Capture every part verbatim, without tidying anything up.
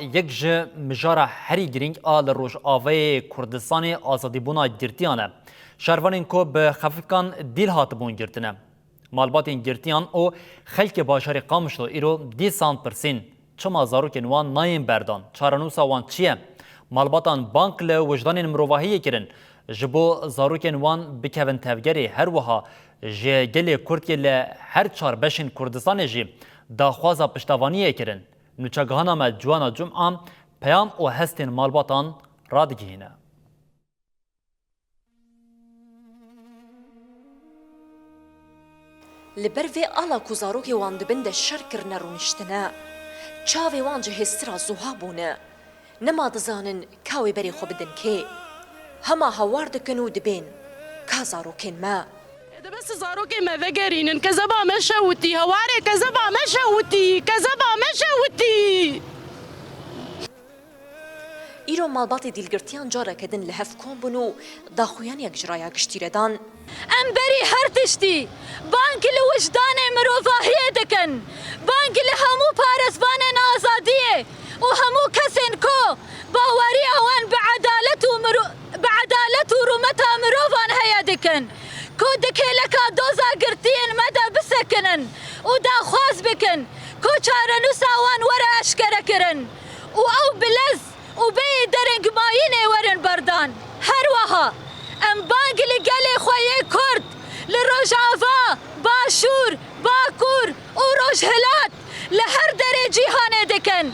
Yek ji mijara herî girîng a li Rojavayê Kurdistanê azadîbûna girtiyan e. Şervanên ku bi xefikan dîl hatibûn girtine. Malbatên girtiyan û xelkê bajarê Qamişlo îro dîsan dipirsîn, çima zarokên wan nayên berdan? Çarenûsa wan çi ye? Malbatan bang li wijdanên mirovahiyê kirin. Ji bo zarokên wan bikevin tevgerê, her wiha ji gelê Kurd yê li her çar beşên Kurdistanê jî daxwaza piştevaniyê kirin. Nûçegihana me Ciwana Cuma peyam û hestên malbatan radigihîne. Li ber vê ala ku zarokê wan di bin de şer kirine rûniştine. Çavê wan ji hêstira zuha bûne. Nema dizanin ka wê berê xwe bidin kê. Hema hawar dikin û dibên ka zarokên me. Ê, de bes zarokê me vegerînin, kezeba me şewitî, hewarê kezeba me şewitî, kezeba me şewitî. Îro malbatê dîlgirtiyan careke din li hev kom bûn û daxuyaniyek ji raya giştî re dan. Em berî her tiştî bang li wijdanê mirovahiyê dikin, bang li hemû parêzvanên azadiyê û hemû kesên ku baweriya wan bi edalet û miro-, bi edalet û rûmeta mirovan heye dikin, ku di kêleka doza girtiyên me de bisekinin û daxwaz bikin ku çarenûsa wan were eşkerekirin û ew bi lez û bêyî derengmayînê werin berdan. Her wiha em bang li gelê xwe yê Kurd li Rojava, Başûr, Bakur û Rojhilat li her derê cîhanê dikin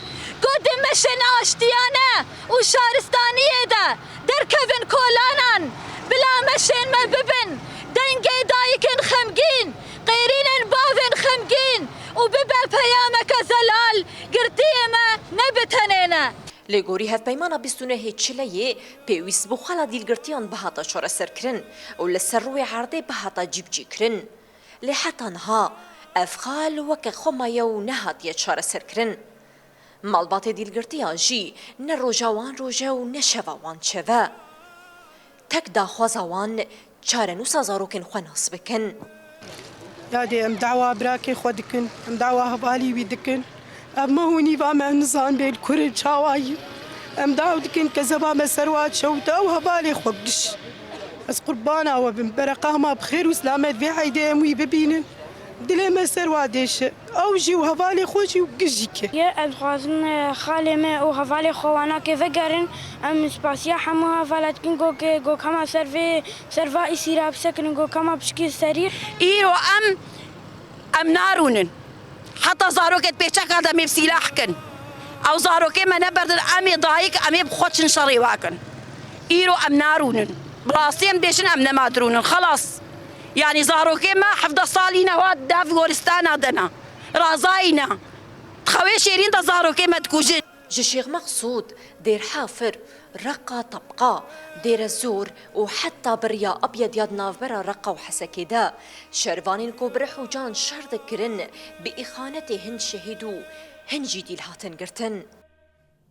ku di meşên aştiyane û şaristaniyê de derkevin kolanan, bila meşên me bibin dengê dayikên xemgîn, qêrînên bavên xemgîn û bibe peyameke zelal girtiyê me ne bi tenê ne. Li gorî Hevpeymana bîst û nehê Çileyê pêwîst bû xala dîlgirtiyan bihata çareserkirin û li ser rûyê erdê bihata cîbicîkirin. Lê heta niha ev xal weke xwe maye û nehatiye çareserkirin. Malbatê dîlgirtiyan jî ne roja wan roj e û ne şeva wan çev e. Tek daxwaza wan çarenûsa zarokên xwe nas bikin. Yadê em dawa birakê xwe dikin, em dawa hevalî wî dikin. Ev meh û nîva me nizan bê li kurê çawa yî. Em daw dikin kezeba me ser wa çewte ew hevalê xwe giş. Ez qurbana we bim. Bereqa hema bi xêr û silamet vê heydê em wî bibînin. Dilê me ser wa dêşe. Ew jî û hevalê xwe jî û gijî ke. Ye, ez dixwazim, e, xalê me û hevalê xwe wanakê vegerin. Em spasiya hemû hevala dikin, go ke, go kema ser vê, ser va îsîra bisekinin, go kema pişkî serî. Îro em, em narûnin. Heta zarokê di pêçeka de em ê bi sîlah kin. Ew zarokê me neberdin, em ê dayik, em ê bi xwe çin şerê wa kin. Îro em narûnin. Bi rastî em dibêjin em nema dirûnin. Xelas. Yanî zarokê me hevdeh salî ne hat nav goristana de ne. Razayî ne. Di xewê şêrîn de zarokê me dikujin. Ji Şêx Meqsûd, Dêr Hafir, Reqa Tebqa, Dêre Zor û heta bi riya Abyediya di navbera Reqa û Hesekê de şervanên ku bi rih û can şer dikirin, bi îxanetê hin şehîd û hin jî dîl hatin girtin.